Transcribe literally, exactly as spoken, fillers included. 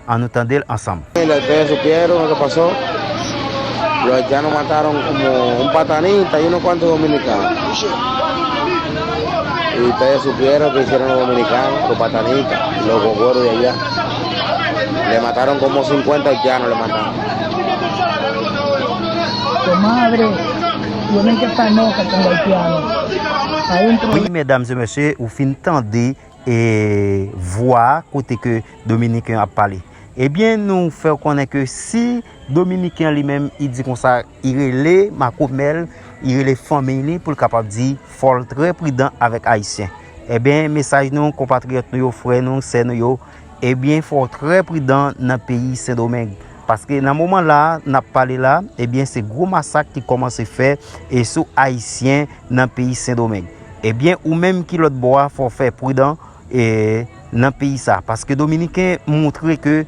An nou tande l ansanm. En el Peña Supiero, lo que pasó, los haitianos mataron como un patanita y unos cuantos dominicanos. Y ustedes supieron que hicieron los dominicanos, los patanitas, los gogoros de allá. Le mataron como cincuenta haitianos, le mataron. Comadre, tienen que estar mosca con los haitianos. Hay un Wi, medam e mesye, ou fin tande e vwa kote ke Dominiken ap pale. Ebyen, nou fè w konnen ke si Dominiken li menm, li di konsa, li rele makomè l, li rele fanmi li pou l kapab di fò l trè pridan avèk Ayisyen. Ebyen, mesaj nou, konpatriyòt nou yo, frè nou, sè nou yo, ebyen, fò w trè pridan nan peyi Sendomeng. Paske nan moman la, n ap pale la, ebyen, se gwo masak ki kòmanse fè e sou Ayisyen nan peyi Sendomeng. Ebyen, ou menm ki lòt bò a, fò w fè pridan e nan peyi sa. Paske Dominiken montre ke